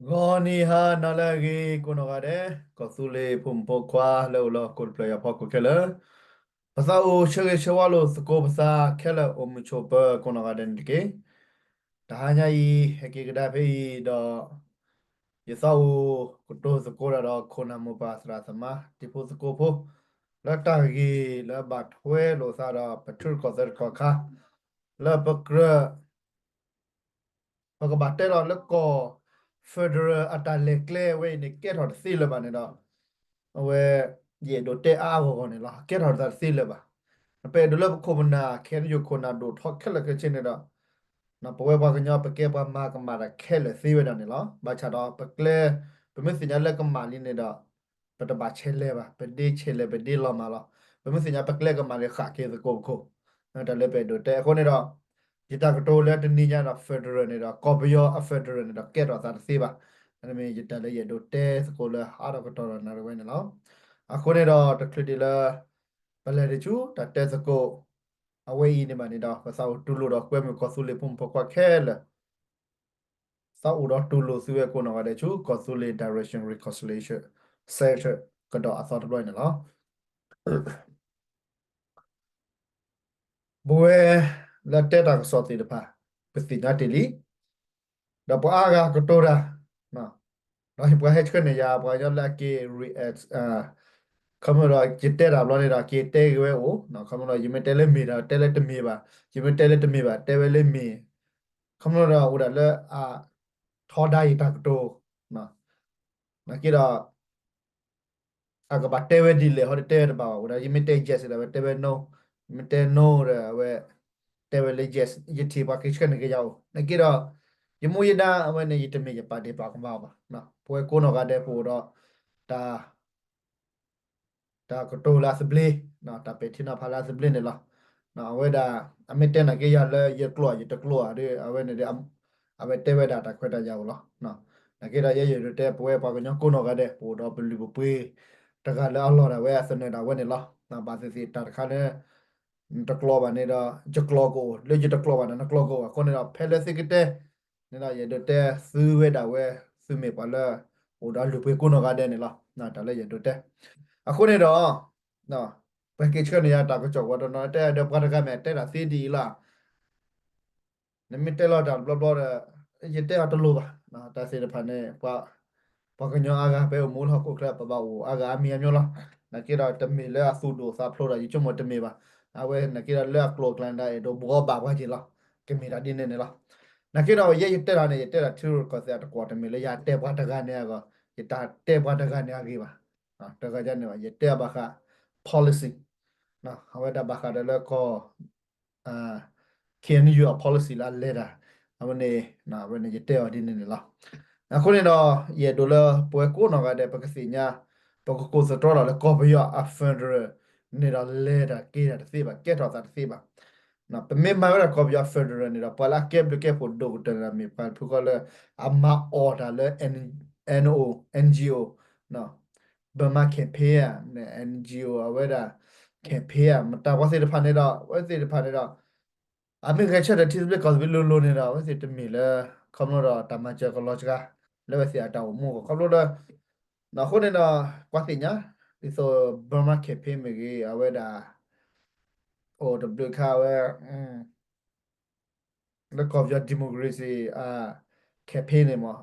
ဂီၤနံၤဟါနၤလၢအဂ့ၤ ကိးနီၢ်ဂၤဒဲး ကီၢ်သူလ့ၤဖိမုၣ်ဖိခွါလၢအိၣ်လၢဟီၣ်ခိၣ်တဖျၢၣ်အံၤအဖီခိၣ်ခဲလၢာ်, ပသးအိၣ်ဆၢဂ့ၤဆၢဝါလိာ်သကိးပသးခဲလၢာ်အိၣ်မုာ်ဆိးပၢၤကိးနီၢ်ဂၤဒဲးန့ၣ်တက့ၢ်. တဟါညါအံၤ ဟဲက့ၤကဒါဖဲအံၤဒီး ယသးအိၣ်ကတိၤသကိးတၢ်ဒီးခိၣ်နၢ်မိၢ်ပၢ်သရၣ်သမါ တံၤဖိသကိးဖိ လၢတၢ်ဂ့ၢ်လၢဘၣ်ထွဲလိာ်သးဒီးပထံရူၢ်ကီၢ်သဲးတကီၢ်ခါ လၢပကြၢး ပကဘၣ်တဲလီၤလၢကီၢ် federal အတၢ်လဲၤကျဲဝဲအံၤန့ၣ် ကဲထီၣ်တသ့လၢၤဘၣ်န့ၣ်ဒီး အဝဲ ယအဲၣ်ဒိးတဲအါအါဂီၢ်ဂီၢ်န့ၣ်လီၤ. ကဲထီၣ်တသ့လၢၤဘၣ်. ပအဲၣ်ဒိးလၢပခိၣ်ပနၢ် ခဲအံၤ ခိၣ်နၢ်ဒိၣ်ထီခဲလၢာ်ခဲဆ့န့ၣ်ဒီး ပဝဲပှၤကညီပကဲပှၤမၤကမၣ်တၢ်ခဲလၢာ်သ့ဝဲဒၣ်န့ၣ်လီၤ. ဘၣ်ဆၣ်ဒီးပကျဲ ပမ့ၢ်သ့ၣ်ညါလၢကမၣ်လံန့ၣ်ဒီး ပတဘၣ်ဆဲးလဲၤဘၣ်, ပဒ့ဆဲးလဲၤ ပဒ့လီၤမၢ်လီၤ. ပမ့ၢ်သ့ၣ်ညါပကျဲကမၣ်န့ၣ် ဃၣ်က့ၤသကိးပခိၣ်, တၢ်လၢပအဲၣ်ဒိးတဲအဃိန့ၣ်ဒီး ယတၢ်ကတိၤလၢတနံၤညါဒီး federal န့ၣ်ဒီး ကီၢ်ပယီၤအ federal န့ၣ်ဒီး ကဲထီၣ်သးတသ့ဘၣ်. မ့ၢ်ယတၢ်လၢယအဲၣ်ဒိးတဲသကိးလၢဟါဒီးကတီၢ်ဒီးနၣ်ရံၣ်ဝဲန့ၣ်လီၤ. အဃိန့ၣ်ဒီး တချုးဒံးလၢ ပလဲၤတဆူတၢ်တဲသကိး အဝဲအံၤန့ၣ်ဘၣ်န့ၣ်ဒီး ပသးအိၣ်တူၢ်လိာ်ဒီးကွဲမုာ်ကီၢ်သူလ့ၤဖိမုၣ်ဖိခွါခဲလၢာ် သးအိၣ်ဒီးတူၢ်လိာ်သုဝဲကိးနီၢ်ဂၤဒဲးဆူ ကီၢ်သူလ့ၤ Direction Reconciliation Center ကဒီးအသီတဘျီန့ၣ်လီၤ. ပဝဲလၢတဲတၢ်ကစီၣ်သ့ၣ်တဖၣ် ပသ့ၣ်ညါတ့ၢ်လံ, ဒီးပှၤအါဂၤကတိၤတၢ်, ဒီးပှၤဟဲဆှၢန့ၢ်ယၤ ပှၤကညီလၢအက့ၤ react ခီဖျိဒီး ယတဲတၢ်ဘျီန့ၣ်ဒီး က့ၤတဲက့ၤဝဲအိၣ်, ခီဖျိဒီး ယမ့ၢ်တဲလၢမ့ၢ်ဒီး တဲလၢတမ့ၢ်ဘၣ်, ယမ့ၢ်တဲလၢတမ့ၢ်ဘၣ် တဲဝဲလၢမ့ၢ်, ခီဖျိဒီးအိၣ်ဒၣ်လၢအထီဒါယတၢ်ကတိၤ, နာ်က့ဒီး အကဘၣ်တဲဝဲဒ်လဲၣ် ဟီဒီးတဲဝဲတဘၣ်ဘၣ်, အိၣ်ဒၣ် ယမ့ၢ်တဲ yes ဒီး အဝဲတဲဝဲ no, ယမ့ၢ်တဲ no ဒီး အဝဲတဲဝဲလၢ yes, ယထံၣ်ပှၤက့ၤဆှၢန့ၢ်က့ၤယၤအိၣ်, နာ်က့ဒီး ယမူယဒါအဝဲန့ၣ် ယတမ့ၢ်ယပာ်ဒ့ၣ်ပာ်ကမၣ်အီၤဘၣ်, ပဝဲကိးနီၢ်ဂၤဒဲးပအိၣ်ဒီး တၢ် တၢ်ကတိၤလၢအသဘျ့, တၢ်ပဲာ်ထံနီၤဖးလၢအသဘျ့န့ၣ်လီၤ. အဝဲဒၣ် အမ့ၢ်တဲနာ်က့ယၤလၢယကျိာ်ယတကျိာ်ဧါဒီး အဝဲန့ၣ်ဒီး အဝဲတဲဝဲဒၣ်တၢ်ခွဲးတၢ်ယာ်အိၣ်လီၤ. နာ်က့ဒီးယဲယအဲၣ်ဒိးတဲ ပဝဲပှၤကညီကိးနီၢ်ဂၤဒဲး ပအိၣ်ဒီးပလုၢ်ပပှ့ၤ တဂၤလၢအလီၢ်ဒၣ်ဝဲအသနၢၣ်ဒၣ်ဝဲန့ၣ်လီၤ. ဘၣ်သ့ၣ်သ့ၣ်တၢ်တခါလၢ နတကျိာ်ဘၣ်န့ၣ်ဒီး ယကျိာ်ကအိၣ်, လၢယတကျိာ်ဘၣ်န့ၣ် နကျိာ်ကအိၣ်, အဃိန့ၣ်ဒီး ဖဲလၢသုကတဲ န့ၣ်ဒီး ယအဲၣ်ဒိးတဲသုဝဲဒၣ်ဝဲ သုမ့ၢ်ပှၤလၢ အိၣ်ဒီးလုၢ်ပှ့ၤကိးနီၢ်ဂၤဒဲးန့ၣ်လီၤ. တၢ်လၢယအဲၣ်ဒိးတဲ အဃိန့ၣ်ဒီး ပှၤက့ၤဆှၢန့ၢ်ယၤတၢ်ကစီၣ်ဝဲတနီၤတဲဒီး ပှၤတဂၤမ့ၢ်တဲတၢ်သ့ဒ်အံၤလီၤ. နမ့ၢ်တဲလီၤတၢ်တဘျီဘျီဒီး ယတဲအီၤတလိၣ်ဘၣ်. တၢ်သ့ၣ်တဖၣ်န့ၣ် ပှၤကညီအါဂၤ ပအိၣ်မူလၢဟီၣ်ခိၣ်ချၢ ပဘၣ်အိၣ်အါဂၤအါမံၤအါမျိၤလီၤ. နာ်က့ဒီး တမ့ၢ်လၢအသူၣ်ဒိၣ်သးဖျိးဒီး ယဆိကမိၣ်တမ့ၢ်ဘၣ်. အဝဲနာ်က့ဒီး လၢအကျိာ်အကျဲဒၣ် အဲၣ်ဒိးဘှီဘၣ်ပှၤက့ၤလီၤ. ကမ့ၢ်တၢ်ဒ်န့ၣ်န့ၣ်လီၤ. နာ်က့ဒီး ယဲယတဲတၢ်န့ၣ် ယတဲတၢ်ထံရူၢ်ကီၢ်သဲးအတကွီၢ် တမ့ၢ်လၢယတဲပှၤတဂၤန့ၣ်အဂီၢ်, ယတၢ်တဲပှၤတဂၤန့ၣ်အဂ့ၢ်ဘၣ်. တဂၤန့ၣ်ဘၣ် ယတဲအီၤဘၣ်ဃး policy, အဝဲဒၣ်ဘၣ်ဃးဒီးလၢကီၢ် KNU အ policy လၢအလဲၤတၢ် အဝဲန့ၣ် အဝဲန့ၣ် ယတဲအီၤဒ်န့ၣ်န့ၣ်လီၤ. အဃိန့ၣ်ဒီး ယအဲၣ်ဒိးလၢပဝဲကိးနီၢ်ဂၤဒဲး ပကသ့ၣ်ညါ ပကကိးသတြီလီၤလၢကီၢ်ပယီၤအ federal န့ၣ်ဒီး လဲၤတၢ်က့ၤတၢ်တသ့ဘၣ်, ကဲထီၣ်သးတသ့ဘၣ်. ပမ့ၢ်မၤဝဲဒၣ်ကီၢ်ပယီၤ federal န့ၣ်ဒီး ပှၤလၢအကဲဘျုးကဲဖှိၣ်ဒိၣ်ကတၢၢ်န့ၣ်ဒီး မ့ၢ်ပှၤတဖုဃီလၢ အမၤအီၣ်တၢ်လၢ NO NGO, Burma Campaign ဧါ, NGO အဝဲဒၣ် campaign ဧါ, မတၤပှၤသ့ၣ်တဖၣ်န့ၣ်ဒီး အဝဲသ့ၣ်တဖၣ်န့ၣ်ဒီး အမ့ၢ်ဂဲၤဆၢထၢၣ်ထံသဘျ့ကီၢ်သဘျ့လိၤလိၤန့ၣ်ဒီး အဝဲသ့ၣ်တမ့ၢ်လၢ ခီဖျိဒီးတၢ်မၤစၢၤကလီၤစှၤ လၢအဝဲသ့ၣ်အတၢ်အိၣ်မူအဂီၢ် ခီဖျိလၢ အဃိန့ၣ်ဒီး ကွၢ်သ့ၣ်ညါ ဒ်သိး Burma Campaign မ့ၢ်ဂ့ၤ အဝဲဒၣ် အိၣ်တဘျုးခါဝဲ လၢကီၢ်ပယီၤ democracy campaign န့ၣ်မ့ၢ်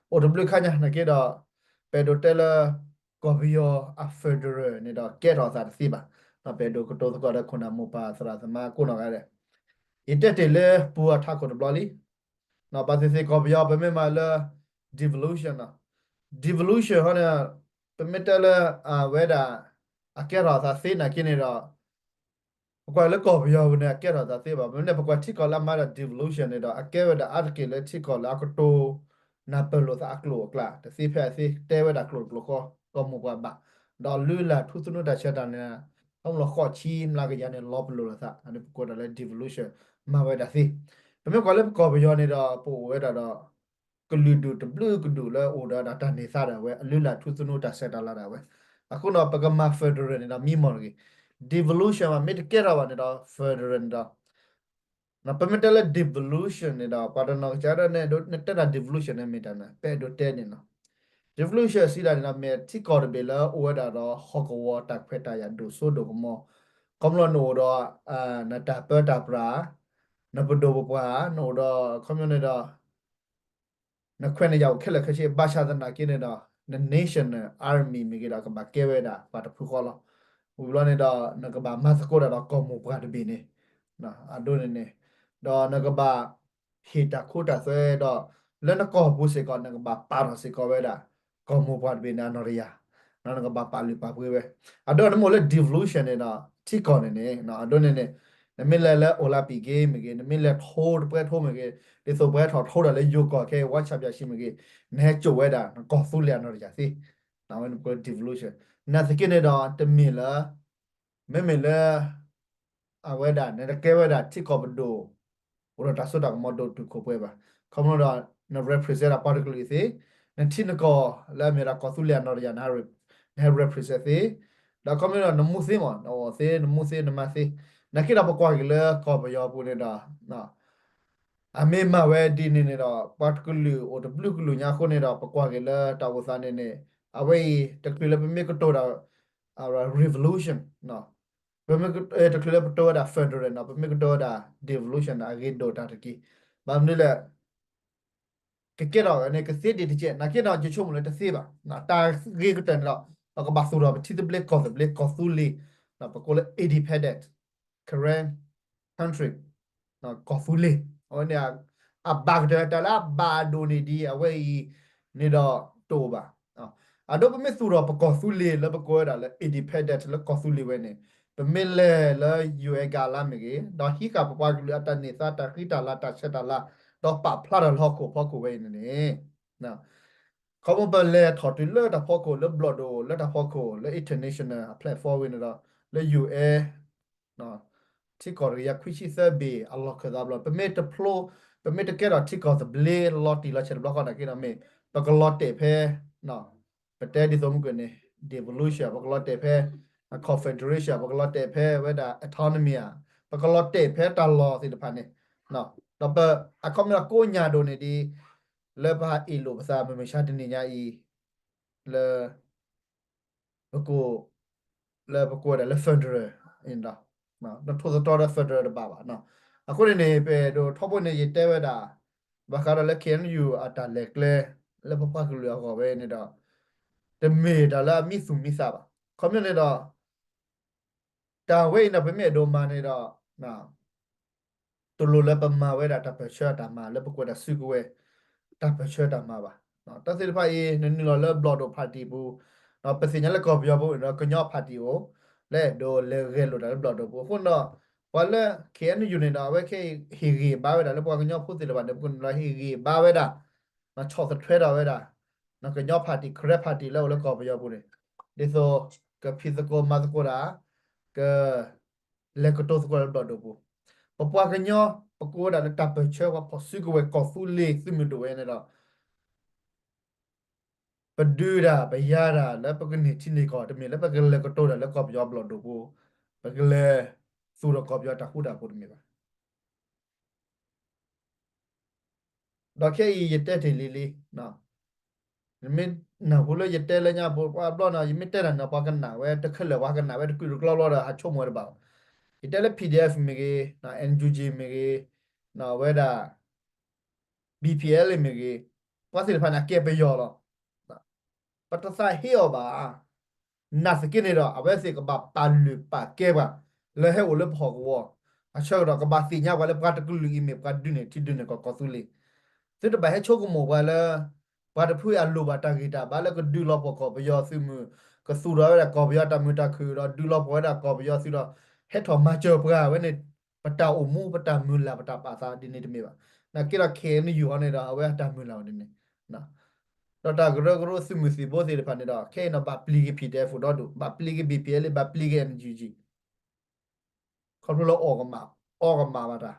အိၣ်တဘျုးခါညါ နာ်က့ဒီး ပအဲၣ်ဒိးတဲလၢ ကီၢ်ပယီၤအ federal န့ၣ်ဒီး ကဲထီၣ်သးတသ့ဘၣ်. ပအဲၣ်ဒိးကတိၤသကိးဒီးခိၣ်နၢ်မိၢ်ပၢ်သရၣ်သမါကိးနီၢ်ဂၤဒဲး ယတဲတ့ၢ်လၢပူၤအထးခိၣ်တဘျီလံ. ဘၣ်သ့ၣ်သ့ၣ်ကီၢ်ပယီၤ ပမ့ၢ်မၤလၢ devolution နီၤ devolution ဟီန့ၣ် ပမ့ၢ်တဲလၢ အဝဲဒၣ် အကဲထီၣ်သးသ့နာ်က့န့ၣ်ဒီး ပကွၢ်လၢကီၢ်ပယီၤပူၤန့ၣ် အကဲထီၣ်သးသ့ဘၣ်. မ့ၢ်န့ၣ် ပကွၢ်ထံကီၢ်လၢအမၤဒီး devolution န့ၣ်ဒီး အကဲဝဲဒၣ်အါတက့ၢ်လၢထံကီၢ်လၢအကတိၤ နၢ်ပၢၢ်လိာ်သးအကျိာ်အကျဲ တသ့ဖဲအသ့ တဲဝဲဒၣ်ကျိာ်တကျိာ်ဃီ ကီၢ်မိၢ်ပှၢ်ဘၣ်. ဒီးလုၢ်လၢ်ထူသနူတၢ်ဆၢတၢ်လၤန့ၣ် ခီဖျိဃိးဆံမျးကယၤန့ၣ် လီၤပလိာ်လိာ်သး အန့ၣ်ပကိးတၢ်လၢ devolution မၤဝဲဒၣ်သ့. ပမ့ၢ်ကွၢ်လၢပကီၢ်ပယီၤန့ၣ်ဒီး ပအိၣ်ဝဲဒၣ်ဒီး ကလုာ်ဒူၣ်တဘျုးကဒူၣ်လၢအိၣ်ဒီးတၢ်န့ၢ်သါဒၣ်ဝဲ အလုၢ်လၢ်ထူသနူတၢ်ဆၢတၢ်လၤဒၣ်ဝဲ. အဃိန့ၣ် ပကမၤ federal န့ၣ်ဒီး မံမီၢ်တဂ့ၤ. devolution မ့ၢ်တကဲထီၣ်ဘၣ်န့ၣ်ဒီး federal န့ၣ်ဒီး ပမ့ၢ်တဲလၢ devolution န့ၣ်ဒီး ပှၤတနီၤကစၢ်ဒၣ်နဲၣ်ဒိး နတဲတၢ် devolution န့ၣ်မ့ၢ်တၢ်န့ၣ် ပအဲၣ်ဒိးတဲန့ၣ်နီၤ. devolution စံးဒၣ်န့ၣ်ဒီး မ့ၢ်ထံကီၢ်တဘ့ၣ်လၢအိၣ်ဝဲဒၣ်ဒီးဟီၣ်ကဝီၤတၢ်ခွဲးတၢ်ယာ်ဒိၣ်စိဒိၣ်ကမီၤ, ခီဖျိနအိၣ်ဒီး နတၢ်ပၢတၢ်ပြး, နပဒိၣ်ပပှၢ်, နအိၣ်ဒီး ခီဖျိန့ၣ်ဒီး နခွဲးနယာ်အိၣ်ခဲလၢာ်ခဲဆ့ ဘၣ်ဆၣ်သနာ်က့န့ၣ်ဒီး န national army မ့ၢ်ဂ့ၤဒီး ကဘၣ်ကဲဝဲဒၣ်ပှၤတဖုဃီလီၤ. ဝံၤဘျီန့ၣ်ဒီး နကဘၣ်မၤသကိးတၢ်ဒီးကီၢ်မိၢ်ပှၢ်တဘ့ၣ်န့ၣ်, အဒိန့ၣ်န့ၣ်, ဒီးနကဘၣ်ဟ့ၣ်တၢ်ခိတၢ်သွဲဒီး လၢနကီၢ်ပူၤစ့ၢ်ကီး နကဘၣ်ပာ်ထီၣ်စ့ၢ်ကီးဝဲဒၣ် ကီၢ်မိၢ်ပှၢ်တဘ့ၣ်န့ၣ်အနီၢ်တယၢ်, နကဘၣ်ပာ်လုၢ်ပာ်ပှ့ၤဝဲ, အဒိနမ့ၢ်အိၣ်လၢ devolution န့ၣ်ဒီး ထံကီၢ်န့ၣ်န့ၣ် အဒိန့ၣ်န့ၣ် နမ့ၢ်လဲၤလၢ Olympic Game မ့ၢ်ဂ့ၤ, နမ့ၢ်လဲၤထိတပွဲထိမ့ၢ်ဂ့ၤ, ဒ်သိးပှၤဟဲထီၣ်ထိတၢ်လၢယိၤကီၢ်ခဲအံၤ World Championship မ့ၢ်ဂ့ၤ, နဟဲစိာ်ဝဲဒၣ် နကီၢ်သူလ့ၤအနီၢ်တယၢ်သ့, အဝဲန့ၣ်ပှၤ devolution. နာ်သက့န့ၣ်ဒီး တမ့ၢ်လၢ မ့မ့ၢ်လၢ အဝဲဒၣ် နတကဲဝဲဒၣ်ထံကီၢ်ပဒိၣ် အိၣ်ဒီးတၢ်စိတၢ်ကမီၤဒိၣ်တုာ်ခိၣ်ပှဲၤဘၣ်. ခီဖျိဒီး န represent ဒၣ်ပှၤတကလုာ်သ့, နထံနကီၢ်လၢအမ့ၢ်ဒၣ်ကီၢ်သူလ့ၤအနီၢ်တယၢ် နဟဲ represent သ့, ဒီးခီဖျိဒီးနမူသ့မး နအီၣ်သ့ နမူသ့ နမၤသ့, နာ်သက့ဒီးပကွၢ်က့ၤလၢကီၢ်ပယီၤပူၤန့ၣ်ဒီး အမ့ၢ်မၤဝဲဒ်န့ၣ်န့ၣ်ဒီး ပှၤတကလုာ်အိၣ်တဘျုးကလုာ်ညါအဃိန့ၣ်ဒီး ပကွၢ်က့ၤလၢတၢ်အိၣ်သးန့ၣ်န့ၣ် အဝဲအံၤ တချုးလၢပမ့ၢ်ကတိၤတၢ် revolution ပမ့ၢ်တချုးလၢပတိၤဝဲဒၣ် federal နီၤ ပမ့ၢ်ကတိၤဝဲဒၣ် devolution န့ၣ် အဂ့ၤဒိၣ်တၢ်တက့ၢ်. ဘၣ်မနုၤလဲၣ် ကကဲထီၣ်န့ၣ် ကသ့ဒံးတကဲး နာ်သက့ဒီး ယဆိကမိၣ်လၢတသ့ဘၣ်. တၢ်ဂ့ၤကတၢၢ်န့ၣ်ဒီး ပကဘၣ်သူၣ်ထီၣ်ပထံသဘျ့ကီၢ်သဘျ့ ကီၢ်သူလ့ၤ, ပကိးလၢ independent Karen country ကီၢ်သူလ့ၤ, အဝဲန့ၣ် အဘၣ်ကတၢၢ် တၢ်လၢအဘၣ်အဒိၣ်န့ၢ်ဒံး အဝဲအံၤန့ၣ်ဒီးတအိၣ်ဘၣ်. အဒိပမ့ၢ်သူၣ်ထီၣ်ပကီၢ်သူလ့ၤလၢပကိးဝဲဒၣ်လၢ independent လၢကီၢ်သူလ့ၤဝဲန့ၣ် ပမ့ၢ်လဲၤလၢ ယူၣ်အဲၣ် ကၤလါမ့ၢ်ဂ့ၤ, ဒီးဟံးဃာ်ပပှၤကလုာ်အတၢ်န့ၢ်သါ တၢ်ဃံတၢ်လၤ တၢ်ဆဲးတၢ်လၤ, ဒီးပာ်ဖျါထီၣ်လၢဟီၣ်ခိၣ်ဖီခိၣ်ဝဲအံၤန့ၣ်န့ၣ် ခီဖျိပလဲၤထီၣ်တုၤလၢတၢ်ဖီခိၣ်လၢဘျီၣ်ဒိၣ် လၢတၢ်ဖီခိၣ်လၢ international platform ဝဲန့ၣ်ဒီး လၢ ယူၣ်အဲၣ် ထံကီၢ်တကယၤခွံဆံသၢဘ့ၣ်အလီၢ်ခၢၣ်သးဘျီ ပမ့ၢ်တဖျိ ပမ့ၢ်တကဲထီၣ်ထံကီၢ်သဘျ့လီၤတံၢ်လီၤဆဲးတဘျီဃီနာ်သက့ဒီး မ့ၢ်ပကလီၤတဲာ်ဖဲ ပတဲဒ်သိးမုၢ်ကၢၢ်န့ၣ် devolution ပကလီၤတဲာ်ဖဲ confederation ပကလီၤတဲာ်ဖဲဝဲဒၣ် autonomy ဧါ, ပကလီၤတဲာ်ဖဲတၢ်လီၢ်သ့ၣ်တဖၣ်န့ၣ်, ဒီးပ အခီပညီကိးညါဒိၣ်န့ၢ်ဒံး လၢပဟးအ့ၣ်လိာ်ပသးမုၢ်မဆါတနံၤညါအံၤ လၢ ပကိး လၢပကိးဝဲဒၣ်လၢ federal အံၤဒီး နထိၣ်သတြီၤဒီး federal တဘၣ်ဘၣ်. အဃိန့ၣ်န့ၣ် ပအဲၣ်ဒိးထီဘိန့ၣ် ယတဲဝဲဒၣ် ဘၣ်ဃးဒီးလၢ ခ့ၣ်အဲၣ်ယူၣ် အတၢ်လဲၤကျဲ လၢပပှၤကလုာ်အဂီၢ်ဝဲန့ၣ်ဒီး တမ့ၢ်တၢ်လၢအမံသူၣ်မံသးဘၣ်. ခီပညီန့ၣ်ဒီး တၢ်ဝဲအံၤန့ၣ် ပမ့ၢ်အဲၣ်ဒိးမၤန့ၣ်ဒီး တလိၣ်လၢပမၤဝဲဒၣ်တၢ်ပၢၢ်ဆၢအတၢ်မၤ လၢပကွဲးတၢ်စုကဝဲၤ တၢ်ပၢၢ်ဆၢတၢ်မၤဘၣ်. တၢ်သ့ၣ်တဖၣ်အံၤ နနုာ်လီၤလၢဘျီၣ်ဒိၣ် party ပူၤ, ပသ့ၣ်ညါလၢကီၢ်ပယီၤပူၤန့ၣ်ဒီး ကညီ party အိၣ် လၢအဲၣ်ဒိးလဲၤဂဲၤလိာ်တၢ်လၢဘျီၣ်ဒိၣ်ပူၤ. အဃိန့ၣ်ဒီး ပှၤလၢ ခ့ၣ်အဲၣ်ယူၣ် န့ၣ်ဒီး အဝဲခဲအံၤဟ့ၣ်ဂံၢ်ဘါဝဲဒၣ်လၢပှၤကညီဖိသ့ၣ်တဖၣ်န့ၣ် ပကနုာ်လီၤဟ့ၣ်ဂံၢ်ဘါဝဲဒၣ် ဆီၣ်သထွဲထီၣ်ဝဲဒၣ် ကညီ party, Karen party လၢအိၣ်လၢကီၢ်ပယီၤပူၤန့ၣ် ဒ်သိး ကဖံးသကိးမၤသကိးတၢ် က လဲၤကတိၤသကိးလၢဘျီၣ်ဒိၣ်ပူၤ. ပပှၤကညီ ပကိးဝဲဒၣ်လၢတၢ်ပၢၢ်ဆၢ ပှၤဖီၣ်စုကဝဲၤကီၢ်သူလ့ၤသုးမုၢ်ဒိၣ်ဝဲန့ၣ်ဒီး ပဒုးတၢ်ပယၤတၢ်လၢပကန့ၢ်ထံန့ၢ်ကီၢ် တမ့ၢ်လၢပကလဲၤကတိၤတၢ်လၢကီၢ်ပယီၤဘျီၣ်ဒိၣ်ပူၤ, ပကလဲၤသူၣ်ထီၣ်ကီၢ်ပယီၤတၢ်ဃူတၢ်ဖိးတမ့ၢ်ဘၣ်. ဒီးခဲအံၤယတဲတ့ၢ်လံၤလံၤ, နမ့ၢ်နၢ်ဟူလၢယတဲလၢညါပူၤ ပှၤဘျီန့ၣ် ယမ့ၢ်တဲတၢ်န့ၣ် ပှၤကနၣ်ဝဲတခဲလၢာ် ပှၤကနၣ်ဝဲတကုာ်တကျီဘျီဒီး ဟးဆိကမိၣ်ဝဲတဘၣ်ဘၣ်. ယတဲလၢ ပီၣ်ဒံၣ်အဲၣ် မ့ၢ်ဂ့ၤ, အၣ်အၣ်ယူၣ်ကၠံၣ် မ့ၢ်ဂ့ၤ, ဝဲဒၣ် ဘီပီအဲလ် မ့ၢ်ဂ့ၤ, ပှၤသ့ၣ်တဖၣ်န့ၣ် အကဲပယီၤလီၤ. ပတသးဟ့အီၤဘၣ်. နာ်သက့န့ၣ်ဒီး အဝဲသ့ၣ်ကဘၣ်ပာ်လုၢ်ပာ်ကဲပှၤ လၢဟဲအိၣ်လၢပဟီၣ်ကဝီၤ အဆၢကတီၢ် ကဘၣ်သ့ၣ်ညါပှၤလၢပှၤတကလုာ်အံၤမ့ၢ်ပှၤဒုးန့ၢ်ထံဒုးန့ၢ်ကီၢ် ကီၢ်သူလ့ၤ. သုတဘၣ်ဟဲဆိကမိၣ်ပှၤလၢ ပှၤတဖုအံၤအလိၣ်ဘၣ်တၢ်ဂံၢ်တၢ်ဘါလၢကဒုးလီၤပှီၢ်ကီၢ်ပယီၤသုးမုၢ်, ကသူၣ်ထီၣ်ဝဲဒၣ်ကီၢ်ပယီၤတၢ်မုာ်တၢ်ခုၣ်ဒီး ဒုးလီၤပှီၢ်ဝဲဒၣ်ကီၢ်ပယီၤသုးဒီး ဟဲထီၣ်မၤစၢၤပှၤဝဲန့ၣ် ပတၢ်အိၣ်မူ ပတၢ်မုၢ်လၢ် ပတၢ်ပာ်သးဒ်န့ၣ်တမ့ၢ်ဘၣ်. နာ်သက့ဒီး ခ့ၣ်အဲၣ်ယူၣ် အီၤန့ၣ်ဒီး အဝဲအတၢ်မုၢ်လၢ်ဝဲဒ်န့ၣ် ဒီးတၢ်ကရၢကရိသုးမုၢ်သံၣ်ဘိသ့ၣ်တဖၣ်န့ၣ်ဒီး ခဲအံၤန့ၣ် ဘၣ်ပျံၤက့ၤ ပီၣ်ဒံၣ်အဲၣ် ဒီဒူၣ်, ဘၣ်ပျံၤက့ၤ ဘီပီအဲလ်, ဘၣ်ပျံၤက့ၤ အၣ်အၣ်ယူၣ်ကၠံၣ်, ခီဖျိလၢအီၣ်ကမၣ်, အီၣ်ကမၣ်ဘၣ်တၢ်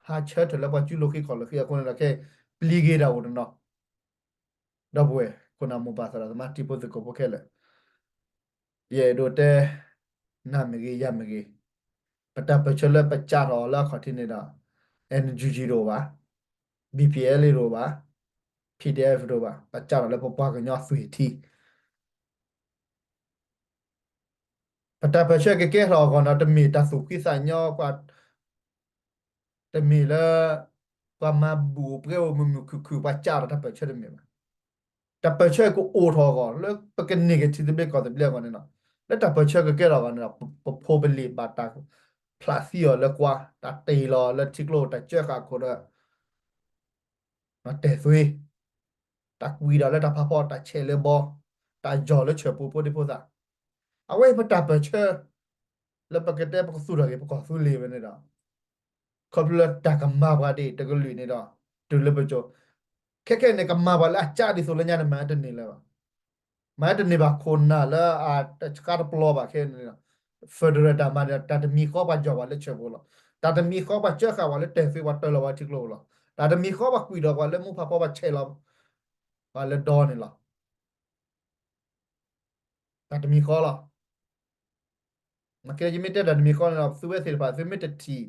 ဟးဆၢထၢၣ်လၢပှၤကၠူလိာ်ဃံခီၣ်လိာ်ဃံအဃိန့ၣ်ဒီး ခဲအံၤပျံၤက့ၤတၢ်အိၣ်တနီၤ. ဒီပုၢ်ဝဲၢ် ခိၣ်နၢ်မိၢ်ပၢ်သရၣ်သမါတံၤဖိသကိးဖိခဲလၢာ်, ယအဲၣ်ဒိးတဲ နၤမ့ၢ်ဂ့ၤ ယၤမ့ၢ်ဂ့ၤ, ပတၢ်ပၢၢ်ဆၢလၢပစးထီၣ်အီၤလၢအခီၣ်ထံးန့ၣ်ဒီး NUG တအိၣ်ဘၣ်, BPLA တအိၣ်ဘၣ်, PDF တအိၣ်ဘၣ်, ပစးထီၣ်လၢပပှၤကညီအသွံၣ်ထံ ပတၢ်ပၢၢ်ဆၢကကဲထီၣ်အဂီၢ်န့ၣ် တမ့ၢ်တၢ်သူၣ်ဖှံသးညီပှၤ, တမ့ၢ်လၢ ပှၤမၤဘူၣ်အိၣ်ပှဲၤအိၣ်မုာ်မုာ်ခုၣ်ခုၣ် ပှၤစးထီၣ်တၢ်ပၢၢ်ဆၢတမ့ၢ်ဘၣ်. တၢ်ပၢၢ်ဆၢကအိၣ်ထီၣ်အဂီၢ် လၢပကန့ၢ်က့ၤထံသဘျ့ကီၢ်သဘျ့အဂီၢ်န့ၣ်လီၤ. လၢတၢ်ပၢၢ်ဆၢကကဲထီၣ်အဂီၢ်န့ၣ်ဒီး ပဖိပလံၤဘၣ်တၢ်ဖျးသံအီၤလၢကွါ, တၢ်တ့ၢ်လီၤလၢထံကျိ တၢ်ကၢဃာ်ခိၣ်ဒီး တဲာ်သွ့, တၢ်ကွံာ်ဒီးလၢတၢ်ဖးဖီ တၢ်ဆဲးလၢဘီ, တၢ်ယီၢ်လၢဆၢၣ်ပူၤဖိဒံဖိသၣ်, အဝဲပတၢ်ပၢၢ်ဆၢ လၢပကတဲပကသူၣ်ထီၣ်က့ၤပကီၢ်သူလ့ၤဝဲန့ၣ်ဒီး ခီဖျိလၢတၢ်ကမၤပှၤဒ်တကလုာ်န့ၣ်ဒီး တုၤလၢပစိၤ, ခဲခဲန့ၣ် ကမၤပှၤလၢအစးဒ်သိးလၢညါန့ၣ် မၤတန့ၢ်လၢၤဘၣ်. မၤတန့ၢ်ဘၣ်ခိၣ်နၢ်လၢအတဆှးတပျီဘၣ်ခဲန့ၣ်ဒီး federal တၢ်မၤန့ၣ်ဒီး တၢ်တမံၤဃီပှၤယီၢ်ပှၤလၢဆၢၣ်ပူၤလီၤ. တၢ်တမံၤဃီပှၤကၢဃာ်ပှၤလၢတဲာ်သွ့ ပှၤတ့ၢ်လီၤပှၤထံကျိလီၤ. တၢ်တမံၤဃီပှၤကွံာ်ဒီးပှၤလၢမူဖးဖီ ပှၤဆဲးလီၤ ပှၤလၢဒီန့ၣ်လီၤ. တၢ်တမံၤဃီလီၤ. ယမ့ၢ်တဲတၢ်တမံၤဃီန့ၣ်ဒီး သုဝဲသ့ၣ်တဖၣ် သုမ့ၢ်တထံၣ်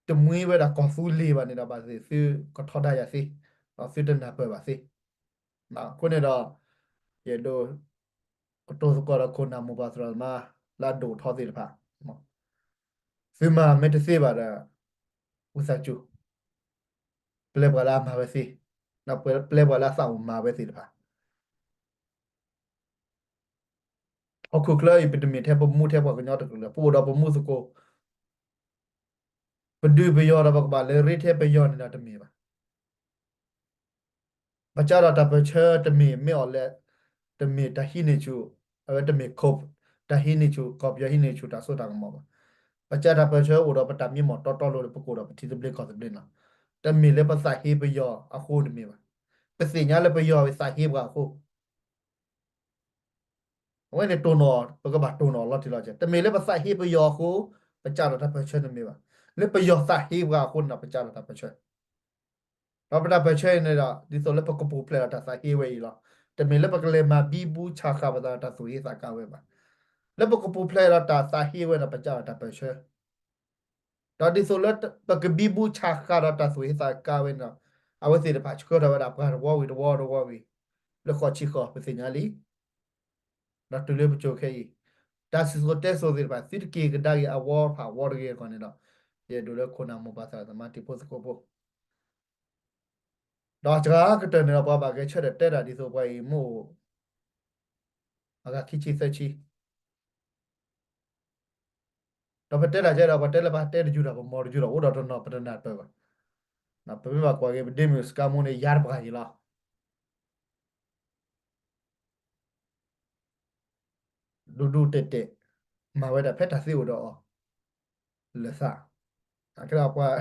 တမှံဝဲဒၣ်ကီၢ်သူလ့ၤဘၣ်န့ၣ်ဒီး ဘၣ်သ့ၣ်သုကထီဒါယၤသ့, ဒီးသုတနၢ်ပၢၢ်ဘၣ်သ့. အဃိန့ၣ်ဒီး ယအဲၣ်ဒိး ကတိၤသကိးဒီးခိၣ်နၢ်မိၢ်ပၢ်သရၣ်သမါ လၢအဒိၣ်ထီသ့ၣ်တဖၣ်, သုမၤမ့ၢ်တသ့ဘၣ်ဒီး ဝံသးစူၤ ပျဲပှၤလၢအမၤဝဲသ့, ပျဲပှၤလၢအသးအိၣ်မၤဝဲသ့ၣ်တဖၣ် ဟီၣ်ခိၣ်ချၢအံၤ ပတမ့ၢ်ထဲပမူထဲပှၤကညီတကလုာ်လၢၤ, ပအိၣ်ဒီးပမူသကိး, ပဒုးပယီၤဒီးပကဘၣ်လဲၤရ့ထဲပယီၤန့ၣ်ဒီး တမ့ၢ်ဘၣ်. ပစးထီၣ်တၢ်ပၢၢ်ဆၢတမ့ၢ်မ့ၢ်အီၤလဲၣ်, တမ့ၢ်တၢ်ဟံးန့ၢ်ဆူၣ်, အဝဲတမ့ၢ်ခိၣ်, တၢ်ဟံးန့ၢ်ဆူၣ် ကီၢ်ပယီၤဟံးန့ၢ်ဆူၣ်တၢ်စိတၢ်ကမီၤဘၣ်. ပစးတၢ်ပၢၢ်ဆၢအိၣ်ဒီးပတၢ်မံမီၢ်တီတီလိၤလၢပကအိၣ်ဒီးပထံသဘျ့ကီၢ်သဘျ့န့ၣ်လီၤ. တမ့ၢ်လၢပသးဟ့ပယီၤအဃိတမ့ၢ်ဘၣ်. ပသ့ၣ်ညါလၢပယီၤသးဟ့ပှၤအဃိ အဝဲန့ၣ်တိၢ်နီၣ်, ပကဘၣ်တိၢ်နီၣ်လီၤတံၢ်လီၤဆဲး, တမ့ၢ်လၢပသးဟ့ပယီၤအဃိ ပစးထီၣ်တၢ်ပၢၢ်ဆၢတမ့ၢ်ဘၣ်. လၢပယီၤသးဟ့ပှၤအဃိန့ၣ်ဒီး ပစးထီၣ်တၢ်ပၢၢ်ဆၢ, ဒီးပတၢ်ပၢၢ်ဆၢအံၤန့ၣ်ဒီး ဒ်သိးလၢပကပူၤဖျဲးဒီးတၢ်သးဟ့ဝဲအံၤလီၤ. တမ့ၢ်လၢပကလဲၤမၤဘံဘူဆးဃာ်ပသးဒီးတၢ်သူၣ်ဟ့သးကါဝဲဘၣ်. လၢပကပူၤဖျဲးဒီးတၢ်သးဟ့ဝဲဒီး ပစးထီၣ်တၢ်ပၢၢ်ဆၢ ဒီးဒ်သိးလၢပကဘံဘူဆးဃာ်ဒီးတၢ်သူၣ်ဟ့သးကါဝဲန့ၣ်ဒီး အဝဲသ့ၣ်တဖၣ်ဆှၢထီၣ်ဝဲဒၣ်ပှၤတဝီဝံၤတဝီတဝီဝံၤ လၢဃိးဆံဃိး ပသ့ၣ်ညါလံ. ဒီးတုၤလၢပစိၤခဲအံၤ တၢ်စံၣ်စိၤတဲစိၤသ့ၣ်တဖၣ် သုတက့ၤကဒါက့ၤအဝီဖးဝီတဂ့ၤအဂီၢ်န့ၣ်ဒီး ယအဲၣ်ဒိးလၢခိၣ်နၢ်မိၢ်ပၢ်သရၣ်သမါတံၤဖိသကိးဖိ ဒီးစှၤကတၢၢ်န့ၣ်ဒီး ပှၤဘၣ်ဂဲၤဆၢထၢၣ်တဲတၢ်ဒ်သိးပှၤအံၤမ့ၢ်အိၣ် အဂၤခံဆံသၢဆံ ဒီးပတဲတၢ်ကဲဒီး ပတဲလၢပတဲတယုၢ်ဒီး ပမီၤတယုၢ်ဒီး အိၣ်ဒီးတနီၤ ပတနၢ်ပၢၢ်ဘၣ်. ပမ့ၢ်ဘၣ်ကွၢ်က့ၤ ပဒ့မုၣ်စကါမူန့ၣ် ယၤတပှၢ်ယံၤလီၤ. ဒူဒူတဲာ်တဲာ် မၤဝဲဒၣ်ဖဲတၢ်သ့အိၣ်ဒီးအီၤ လၢသး အကဲဒီးပှၤ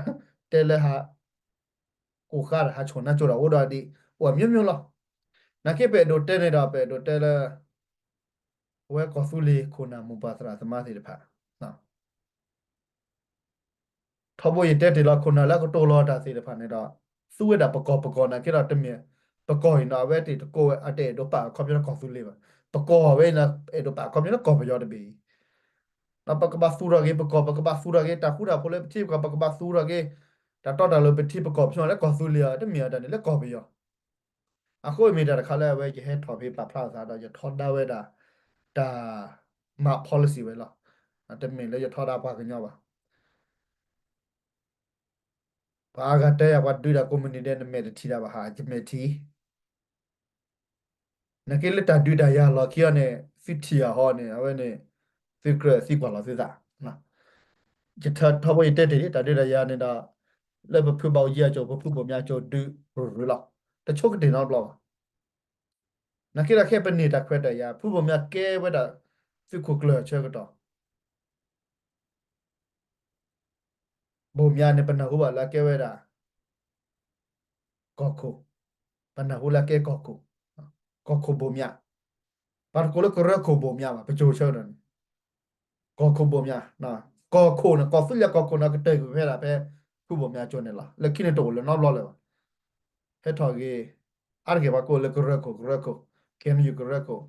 တဲလၢဟး ကိၢ်ဃါဒီးဟးဆိၣ်နါကၠိဒီးအိၣ်ဒီးဒ် အိၣ်အမျိုးမျိုးလီၤ. နာ်က့ပအဲၣ်ဒိးတဲန့ၣ်ဒီး ပအဲၣ်ဒိးတဲလၢ ပဝဲကီၢ်သူလ့ၤခိၣ်နၢ်မိၢ်ပၢ်သရၣ်သမါသ့ၣ်တဖၣ် ထီဘိယတဲတ့ၢ်လီၤ ခိၣ်နၢ်လၢကတိၤလီၤတၢ်သ့ၣ်တဖၣ်န့ၣ်ဒီး သူဝဲဒၣ်ပကီၢ်ပကီၢ်နာ်က့ဒီး တမ့ၢ်ပကီၢ်အံၤနီၤ အဝဲတ့ၢ်တကိးဝဲ အတအဲၣ်ဒိးပာ်အခီပညီလၢကီၢ်သူလ့ၤဘၣ်. ပကီၢ်ဝဲန့ၣ် အဲၣ်ဒိးပာ်အခီပညီလၢကီၢ်ပယီၤတဘ့ၣ်အံၤ ပကဘၣ်သူထီၣ်က့ၤပကီၢ် ပကဘၣ်သူထီၣ်က့ၤတၢ်ဃူတၢ်ဖိးလၢပထံပကီၢ် ပကဘၣ်သူထီၣ်က့ၤ တၢ်တီတၢ်လိၤပထံပကီၢ်ပယီၤလၢကီၢ်သူလ့ၤအံၤ တမ့ၢ်အတၢ်န့ၣ်လၢကီၢ်ပယီၤ အဃိမ့ၢ်တၢ်တခါလၢအဝဲယဟဲထီၣ်ဖဲပာ်ဖျါအသးဒီး ယထီဒါဝဲဒၣ် တၢ်မၤ policy ဝဲလီၤ. တမ့ၢ်လၢယထီဒါပှၤကညီဘၣ်. ပှၤအါဂၤတဲယၤ ပှၤဒုးတၢ်ကိးမုၢ်နံၤဒဲး နမဲာ်တထံၣ်တၢ်ဘၣ်ဟး ယမဲာ်ထံၣ် နာ်က့လၢတၢ်ဒုးတၢ်ယၤလီၢ်ခံအီၤန့ၣ် သုထံၣ်ယၤဟီန့ၣ် အဝဲန့ၣ် သုကြၢးသံကွၢ်လီၤသုသး ယထီဘိယတဲတ့ၢ်လံ တၢ်ဒုးတၢ်ယၤန့ၣ်ဒီး လၢပဖုဘၣ်အိၣ်ယံၤအစိၤ ပဖုဘိၣ်မၠးအစိၤဒုးရူၤရူၤလီၤ. တဆိကတ့ၢ်နီတဘျီဘၣ်. နာ်က့ဒီးခဲအံၤပန့ၢ်တၢ်ခွဲးတၢ်ယာ် ဖုဘိၣ်မၠးကဲဝဲဒၣ် သုးခိၣ်ကျၢၢ်အဆၢကတီၢ် ဘိၣ်မၠးန့ၣ် ပနၢ်ဟူဘၣ်လၢအကဲဝဲဒၣ် ကီၢ်ခိၣ်, ပနၢ်ဟူလၢအကဲကီၢ်ခိၣ်, ကီၢ်ခိၣ်ဘိၣ်မၠး, ပှၤတကိးလၢကရၢခိၣ်ဘိၣ်မၠးဘၣ် ပစိၤဆၢကတီၢ်န့ၣ်, ကီၢ်ခိၣ်ဘိၣ်မၠး, ကီၢ်ခိၣ်န့ၣ် ကီၢ်သူလ့ၤကီၢ်ခိၣ်န့ၣ် ကတၢၢ်ကွံာ်ဖဲဒၣ်ဖဲ ဖုဘိၣ်မၠးအစိၤန့ၣ်လီၤ. လၢခံန့ၣ်တအိၣ်လၢၤနီတဘျီလၢၤဘၣ်. ဟဲထီၣ်ဂ့ၤ အါတက့ၢ်ပှၤကိးလၢကရၢခိၣ် ကရၢခိၣ်, ခဲအံၤကရၢခိၣ်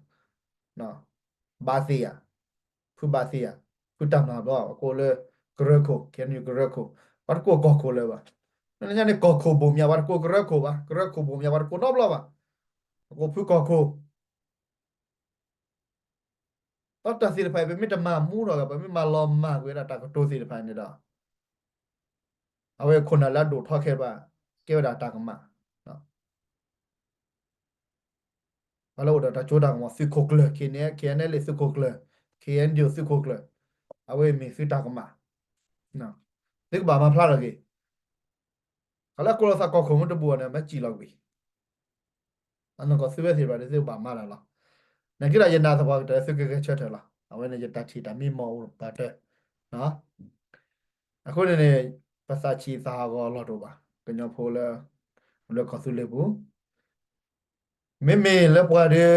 ဘါသ့ယၤ, ဖုဘါသ့ယၤ, ဖုတၢ်မျၢ်ဘျီ ပှၤကိးလၢ ကရၢခိၣ် KNU ကရၢခိၣ်, ပှၤတကိးကီၢ်ခိၣ်လၢၤဘၣ်. မ့ၢ်လၢညါန့ၣ် ကီၢ်ခိၣ်ဘိၣ်မၠး ပှၤတကိးကရၢခိၣ်ဘၣ်, ကရၢခိၣ်ဘိၣ်မၠး ပှၤတကိးနီတဘျီဘၣ်, ပကိးဖုကီၢ်ခိၣ် ဒီးတၢ်သ့ၣ်တဖၣ်အံၤ ပမ့ၢ်တမၤမူထီၣ်ဂ့ၤ ပမ့ၢ်မၤလီၤမၢ်ကွံာ်ဝဲဒၣ်တၢ်ကတိၤသ့ၣ်တဖၣ်န့ၣ်ဒီး အဝဲခိၣ်နၢ်လၢအဒိၣ်ထီၣ်ခဲဘၣ် ကဲဝဲဒၣ်တၢ်ကမၣ် ပှၤလၢအိၣ်ဒီးတၢ်စိတၢ်ကမီၤသုးခိၣ်ကျၢၢ် KNLA သုးခိၣ်ကျၢၢ် KNDO သုးခိၣ်ကျၢၢ် အဝဲမ့ၢ်သုတၢ်ကမၣ် သုကဘၣ်မၤဖျါထီၣ်က့ၤ တၢ်လၢကိးလီၤသးကီၢ်ခိၣ်မ့ၢ်တဘူးဘၣ်န့ၣ် မ့ၢ်စံၣ်လီၤကွံာ် အနီၢ်ကီၢ်သုဝဲသ့ၣ်တဖၣ်ဒီးသုကဘၣ်မၤတၢ်လီၤ. နာ်က့ဒီးယနာ်သပှၢ်ကတၢၢ်သုကဂဲၤဆၢထၢၣ်လီၤ. အဝဲန့ၣ်ယတၢ်ထံၣ်တၢ်မံမီၢ်အိၣ်ပာ်တၢၢ် အဃိန့ၣ်န့ၣ် ပသးဆံးသးဟးဂီၤအလီၢ်တအိၣ်ဘၣ်. ကညီဖိလၢ လၢကီၢ်သူလ့ၤပူၤ မ့မ့ၢ်လၢပှၤဒီး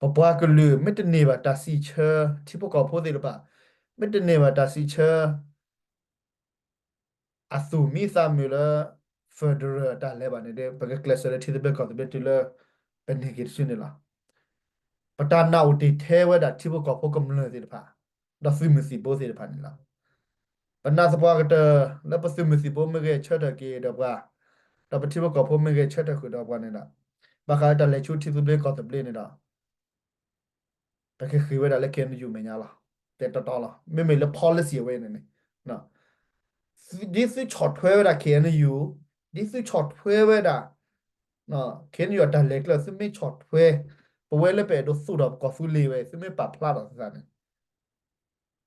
ပပှၤကလုာ်မ့ၢ်တန့ၢ်ဘၣ်တၢ်စံးဆၢ ထံဖိကီၢ်ဖိသ့ၣ်တဖၣ် မ့ၢ်တန့ၢ်ဘၣ်တၢ်စံးဆၢ အသူၣ်မံသးမုာ်လၢ federal အတၢ်လဲၤဘၣ်န့ၣ်ဒီး ပကကျဲးစၢးလၢထံသဘျ့ကီၢ်သဘျ့တုၤလၢ ပန့ၢ်က့ၤတစုန့ၣ်လီၤ. ပတၢ်နာ်အိၣ်တ့ၢ်ထဲဝဲဒၣ်ထံဖိကီၢ်ဖိကမျၢၢ်သ့ၣ်တဖၣ် ဒီးသုးမုၢ်သံၣ်ဘိသ့ၣ်တဖၣ်န့ၣ်လီၤ. ပနာ်သပှၢ်ကတၢၢ် လၢပသုးမုၢ်သံၣ်ဘိမ့ၢ်ဂဲၤဆၢထၢၣ်က့ၤဒီးပှၤ, ဒီးပထံဖိကီၢ်ဖိမ့ၢ်ဂဲၤဆၢထၢၣ်ဃုာ်ဒီးပှၤန့ၣ်ဒီး, ဘၣ်ဃးလၢတၢ်လဲၤဆူထံသဘျ့ကီၢ်သဘျ့န့ၣ်ဒီး ပကဃ့ဝဲဒၣ်လၢ KNU မဲာ်ညါလီၤ. တဲတီတီလီၤ. မ့မ့ၢ်လၢ policy အဝဲန့ၣ်န့ၣ် ဒ်သုဆီၣ်ထွဲဝဲဒၣ် KNU, ဒ်သုဆီၣ်ထွဲဝဲဒၣ် KNU အတၢ်လဲၤကျဲ သုမ့ၢ်ဆီၣ်ထွဲ ပဝဲလၢပအဲၣ်ဒိးသူၣ်ထီၣ်ပကီၢ်သူလ့ၤဝဲ သုမ့ၢ်ပာ်ဖျါထီၣ်သုသးန့ၣ်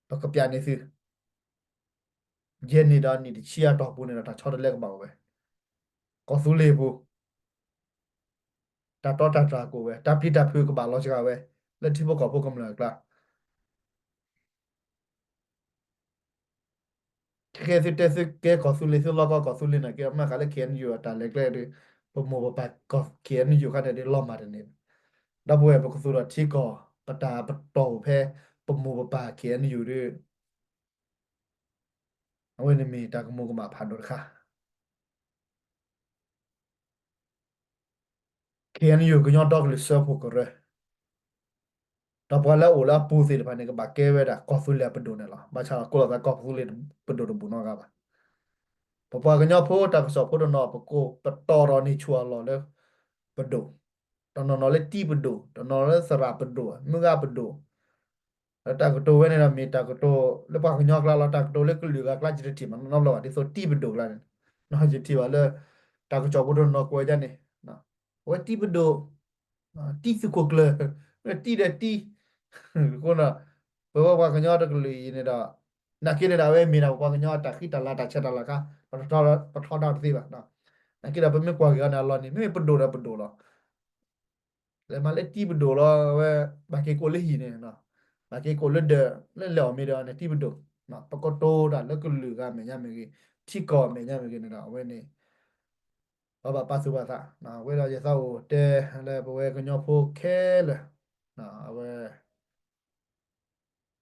ပကပျးန့ၢ်သု ယဲၢ်နံၣ်ဒီးနံၣ်တဆံအတီၢ်ပူၤန့ၣ်ဒီး တၢ်ဆီတလဲကဘၣ်အိၣ်ဝဲ ကီၢ်သူလ့ၤပူၤ တၢ်တီတၢ်တြၢ်ကအိၣ်ဝဲ, တၢ်ပျံၤတၢ်ဖုးကဘၣ်လီၤစှၤဝဲ လၢထံဖိကီၢ်ဖိကမျၢၢ်အကျါ ခဲခဲသုတဲသုကဲကီၢ်သူလ့ၤ သုလီၢ်ကီကီၢ်သူလ့ၤန့ၣ်က့ မ့ၢ်ဃးလၢ KNU အတၢ်လဲၤကျဲဒီး ပမိၢ်ပပၢ် KNU ခါန့ၣ်ဒီး လီၤမၢ်တန့ၢ်ဘၣ်. ဒီပုၢ်ဝဲၢ်ပကသူၣ်ထီၣ်ထံကီၢ် ပတၢ်ပတီၢ်အိၣ်ဖဲ ပမိၢ်ပပၢ် KNU ဒီး အဝဲန့ၣ်မ့ၢ်တၢ်ကမူၤကမၣ်ဖးဒိၣ်တခါ KNU ကညီဒီကလုာ်စၢဖှိၣ်ကရၢ ဒီးပှၤလၢအအိၣ်လၢအပူၤသ့ၣ်တဖၣ်န့ၣ် ကဘၣ်ကဲဝဲဒၣ်ကီၢ်သူလ့ၤအပဒိၣ်န့ၣ်လီၤ. ဘၣ်ဆၣ်ဒီးကိးလီၤသးကီၢ်သူလ့ၤပဒိၣ်တဘူၣ်နီတဂၤဘၣ်. ပပှၤကညီဖိတၢ်ကစီၣ်ဖိတနီၤ ပကိးပတီၢ်ထီၣ်န့ၢ်ဆူၣ်အလီၢ်လၢ ပဒိၣ်, တနီၤနီၤလၢတံၤပဒိၣ်, တနီၤလၢသရၣ်ပဒိၣ်, မုၢ်ဂၤပဒိၣ် လၢတၢ်ကတိၤဝဲန့ၣ်ဒီး မ့ၢ်တၢ်ကတိၤလၢပှၤကညီကျါလီၤ. တၢ်ကတိၤလၢကလုာ်ဂၤကျါ ယတထံၣ်မးနီတဘျီဘၣ်. ဒ်သိးတံၤပဒိၣ်ကျါန့ၣ် ယထံၣ်ဘၣ်လၢ တၢ်ကစီၣ်ဖိတနီၤကိးဝဲဒ်န့ၣ် အဝဲတံၤပဒိၣ်, တံၤသုးခိၣ်ကျၢၢ်, တံၤဒီးတံၤ, အဃိ ပဝဲပှၤကညီတကလုာ်အံၤန့ၣ်ဒီး နာ်က့န့ၣ်ဒီး အဝဲမ့ၢ်ဒၣ်ပပှၤကညီတၢ်ဃံတၢ်လၤတၢ်ဆဲးတၢ်လၤခါ, ပထီဒါတသ့ဘၣ်. နာ်က့ဒီးပမ့ၢ်ကွၢ်က့ၤအီၤန့ၣ် အလီၢ်န့ၣ် မ့မ့ၢ်ပဒိၣ်ဒီးပဒိၣ်လီၤ. လဲၤမၤလၢတံၤပဒိၣ်လီၤ. အဝဲ ဘၣ်က့ၤကိးလၢဟံၣ်န့ၣ်, ဘၣ်က့ၤကိးလၢဒၢး လၢလဲၤအီၣ်မ့ၤဒီးန့ၣ် တံၤပဒိၣ်, ပကတိၤတၢ်လၢကလုာ်ဂၤမဲာ်ညါမ့ၢ်ဂ့ၤ, ထံကီၢ်မဲာ်ညါမ့ၢ်ဂ့ၤန့ၣ်ဒီး အဝဲန့ၣ် ပဘၣ်ပာ်သူၣ်ပာ်သး, ဝဲဒီးယသးအိၣ်တဲလၢပဝဲကညီဖိခဲလၢာ်, အဝဲ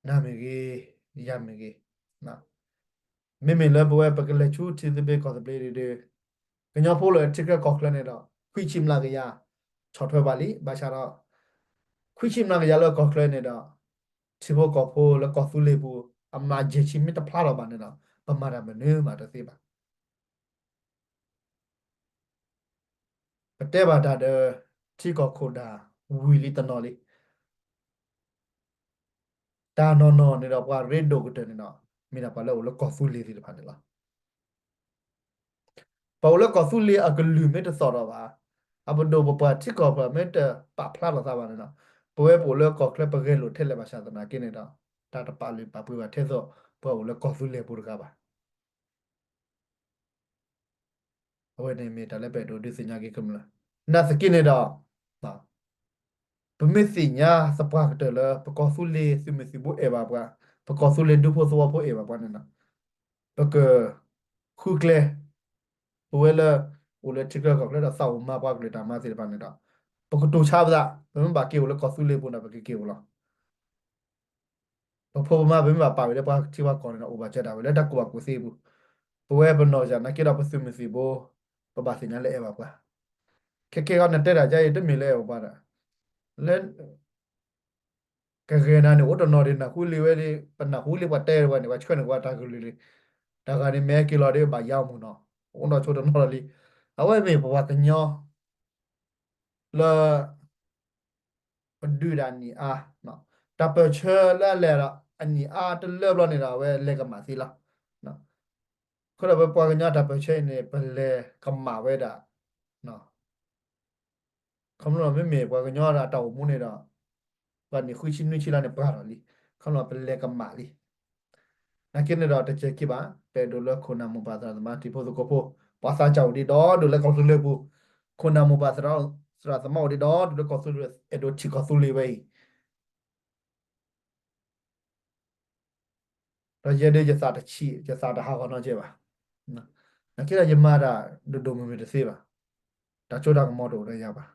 နၤမ့ၢ်ဂ့ၤ, ယၤမ့ၢ်ဂ့ၤ, မ့မ့ၢ်လၢပဝဲပကလဲၤဆူထံသဘျ့ကီၢ်သဘျ့ဒီး, ကညီဖိလၢထံချၢကီၢ်ချၢန့ၣ်ဒီး ခွံဆံမျးကယၤ ဆီၣ်ထွဲဘၣ်လံ. ဘၣ်ဆၣ်ဒီး ခွံဆံမျးကယၤလၢကီၢ်ချၢန့ၣ်ဒီး ထံဖိကီၢ်ဖိလၢကီၢ်သူလ့ၤပူၤ အမျးယဲၢ်ဆံမ့ၢ်တဖျါထီၣ်ဘၣ်န့ၣ်ဒီး ပမၤတၢ်မနုၤမးတသ့ဘၣ်. ပတဲဘၣ်တၢ်ဒီး ထံကီၢ်ခိၣ်ဒၣ်ဝံၤလံတနီၤလံ. တၢ်နီၢ်နီၢ်န့ၣ်ဒီး ပှၤရ့ဒိၣ်ကတၢၢ်န့ၣ်ဒီး မ့ၢ်ဒၣ်ပှၤလၢအိၣ်လၢကီၢ်သူလ့ၤသ့ၣ်တဖၣ်န့ၣ်လီၤ. ပှၤအိၣ်လၢကီၢ်သူလ့ၤအကလုၢ်မ့ၢ်တသီၣ်ထီၣ်ဘၣ်, အပဒိၣ်ပပှၢ်ထံကီၢ်ပှၤမ့ၢ်တပာ်ဖျါထီၣ်သးဘၣ်န့ၣ်ဒီး ပဝဲပအိၣ်လၢကီၢ်ချၢပဂဲၤလိာ်ထဲလဲၣ်ဘၣ်ဆၣ်သနာ်က့န့ၣ်ဒီး တၢ်တပာ်လုၢ်ပာ်ပှ့ၤဘၣ်ထဲသိး ပှၤအိၣ်လၢကီၢ်သူလ့ၤပူၤတဂၤဘၣ်. အဝဲန့ၣ်မ့ၢ်တၢ်လၢပအဲၣ်ဒိးဒုးသ့ၣ်ညါက့ၤကမျၢၢ်, နာ်သက့န့ၣ်ဒီး ပမ့ၢ်သ့ၣ်ညါသပှၢ်ကတၢၢ်လၢ ပကီၢ်သူလ့ၤသုးမုၢ်သံၣ်ဘိအဲၣ်ဘၣ်ပှၤ, ပကီၢ်သူလ့ၤဒူဖိသဝီဖိအဲၣ်ဘၣ်ပှၤန့ၣ်ဒီး ပကဃုကျဲ ပဝဲလၢ အိၣ်လၢထံချၢကီၢ်ချၢဒီးသးအိၣ်မၤပှၤကလုာ်တၢ်မၤသ့ၣ်တဖၣ်န့ၣ်ဒီး ပကတိၤဆါပသး, ပမ့ၢ်ဘၣ်က့ၤအိၣ်လၢကီၢ်သူလ့ၤပူၤန့ၣ် ပကက့ၤအိၣ်လီၤ. ပဖိပမါပမ့ၢ်ဘၣ်ပာ်ဝဲလၢပှၤထံပှၤကီၢ်န့ၣ်ဒီး အိၣ်ဘၣ်စၢၤဒၣ်ဝဲလၢတၢ်ကူၣ်ဘၣ်ကူၣ်သ့အပူၤ, ပဝဲပနီၢ်စၢ်နာ်က့ဒီးပသုးမုၢ်သံၣ်ဘိ, ပဘၣ်သ့ၣ်ညါလၢအဲၣ်ဘၣ်ပှၤ, ခဲကဲခီနတဲတၢ်ကါအံၤတမ့ၢ်လၢအဲၣ်ဘၣ်ပှၤဒီး, လၢ ကဂဲၤနၤန့ၣ် အိၣ်တနီၤဒ်နၢ်ဟူလံဝဲဒ် ပနၢ်ဟူလံပှၤတဲဝဲန့ၣ် ပှၤဆှၢန့ၢ်ဝဲတၢ်ကလုၢ်လံ. တဂၤန့ၣ်မ့ၢ်ဟဲက့ၤလီၤဒီးဘၣ်ယါမူနီၤ, အိၣ်ဒီးဆိတနီၤလီၤလံ. အဝဲမ့ၢ်ပှၤကညီ လၢ ပဒုးဒၣ်အနံၣ်အါ, တၢ်ပၢၢ်ဆၢလၢအလဲၤဒီးအနံၣ်အါတလၢဘျီန့ၣ်ဒီး အဝဲလဲၤကမၣ်သ့လီၤ. အဃိဒီးပပှၤကညီတၢ်ပၢၢ်ဆၢအံၤန့ၣ် ပလဲၤကမၣ်ဝဲဒၣ် ခီဖျိမ့မ့ၢ်ပှၤကညီအတၢ်အိၣ်မူန့ၣ်ဒီး ပှၤနံၣ်ဃုဆံနွံဆံလီၤန့ၣ်ပှၤဒီးလံ, ခီဖျိပလဲၤကမၣ်လံ. နာ်က့န့ၣ်ဒီးတစဲးခံဘၣ်, ပအဲၣ်ဒိးလၢခိၣ်နၢ်မိၢ်ပၢ်သရၣ်သမါတံၤဖိသကိးဖိ ပှၤသးစၢ်အိၣ်ဒံးဒီဒိၣ်လၢကီၢ်သူလ့ၤပူၤ, ခိၣ်နၢ်မိၢ်ပၢ်သရၣ်သမါအိၣ်ဒံးဒီဒိၣ်လၢကီၢ်သူလ့ၤ အဲၣ်ဒိးထံၣ်ကီၢ်သူလ့ၤဝဲအံၤ ဒီးယဲဒၣ်ယသးတဆံး ယသးတဟးဂီၤနီတကဲဘၣ်. နာ်က့ဒီးယမၤတၢ်ဒိၣ်ဒိၣ်မုၢ်မုၢ်တသ့ဘၣ်. တၢ်စိတၢ်ကမီၤတအိၣ်ဒီးယၤဘၣ်.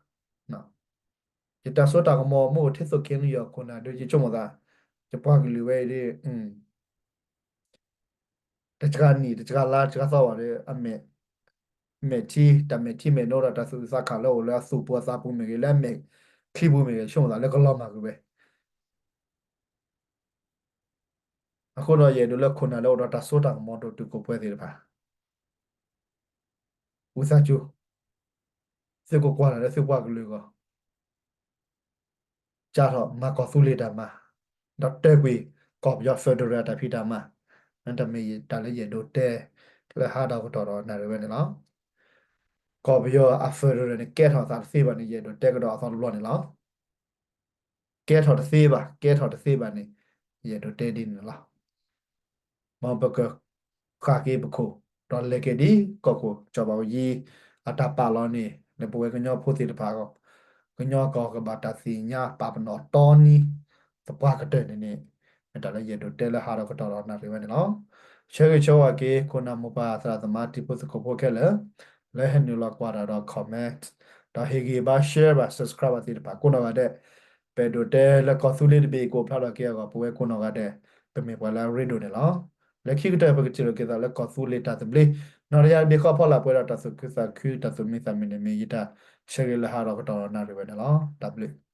ယတၢ်စိတၢ်ကမီၤမ့ၢ်အိၣ်ထဲသိးက့နွံယီၤ ခိၣ်နၢ်ဒီးယဆိကမိၣ်သး ယပှၤကလုာ်ဝဲအံၤဒ် တစှၤနံၣ် တစှၤလါ တစှၤသီဘၣ်ဒီး အမဲာ် မဲာ်ထံ တၢ်မဲာ်ထံမဲာ်နိဒီးတၢ်သူၣ်အုးသးခးလၢအိၣ်လၢအသူၣ်ပူၤအသးပူၤမ့ၢ်ဂ့ၤ လၢအမဲာ်ချံပူၤမ့ၢ်ဂ့ၤ ဆိကမိၣ်သးလၢကလီၤမၢ်ကွံာ်ဝဲ. အဃိဒီးယအဲၣ်ဒိးလၢခိၣ်နၢ်လၢအိၣ်ဒီးတၢ်စိတၢ်ကမီၤဒီးတုၤကိးပှဲၤသ့ၣ်တဖၣ် ဝံသးစူၤ သုကကွၢ်တၢ်လၢသုပှၤကလုာ်အဂီၢ် စးထီၣ်မၤကီၢ်သူလ့ၤတၢ်မၤ, ဒီးတဲာ်ကွံာ်ကီၢ်ပယီၤ federal တၢ်ဖံးတၢ်မၤ, တၢ်မ့ၢ်တၢ်လၢယအဲၣ်ဒိးတဲ လၢဟါဒီးကတီၢ်ဒီးနၣ်ရံၣ်ဝဲန့ၣ်လီၤ. ကီၢ်ပယီၤအ federal န့ၣ် ကဲထီၣ်သးတသ့ဘၣ်န့ၣ် ယအဲၣ်ဒိးတဲကဒီးအသီတဘျီန့ၣ်လီၤ. ကဲထီၣ်တသ့ဘၣ်, ကဲထီၣ်တသ့ဘၣ်န့ၣ် ယအဲၣ်ဒိးတဲဒ်န့ၣ်လီၤ. မ်ပကဃၣ်က့ၤပခိၣ် ဒီးလဲၤက့ၤဒ်ကီၢ်ခိၣ်စီၤဘးအူကၠံ အတၢ်ပာ်လီၤန့ၣ် လၢပဝဲကညီဖိသ့ၣ်တဖၣ်အဂီၢ်, ကညီကီၢ်ကဘၣ်တၢ်သ့ၣ်ညါပာ်ပနီၣ်တီနံ သပှၢ်ကတၢၢ်န့ၣ်န့ၣ် မ့ၢ်တၢ်လၢယအဲၣ်ဒိးတဲလၢဟါဒီးကတီၢ်ဒီးနၣ်ရံၣ်ဝဲန့ၣ်လီၤ. ဆၢဂ့ၤဆၢဝါက့ၤ ခိၣ်နၢ်မိၢ်ပၢ်သရၣ်သမါတံၤဖိသကိးဖိခဲလၢာ် လၢဟဲနုာ်လီၤကွၢ်တၢ်ဒီး comment ဒီးဟ့ၣ်ဂံၢ်ဘါ share ဘၣ် subscribe ဘၣ်သ့ၣ်တဖၣ်ကိးနီၢ်ဂၤဒဲး, ပအဲၣ်ဒိးတဲလၢကီၢ်သူလ့ၤတဘ့ၣ်ကအိၣ်ဖျါထီၣ်က့ၤအဂီၢ် ပဝဲကိးနီၢ်ဂၤဒဲး ပမ့ၢ်ပှၤလၢအရ့ဒိၣ်န့ၣ်လီၤ. လၢခံကတၢၢ် ပကထံၣ်လိာ်က့ၤသးလၢကီၢ်သူလ့ၤတၢ်သဘျ့ နီၢ်တယၢ်တဘ့ၣ်ဃီဖီလာ်ပှဲၤဒီးတၢ်သူၣ်ခုသးခု တၢ်သူၣ်မံသးမုာ်န့ၣ် မ့ၢ်ယတၢ်ဆၢဂ့ၤလၢဟါဒီးကတီၢ်ဒီးနၣ်ရံၣ်ဝဲန့ၣ်လီၤ. တၢ်ဘျုး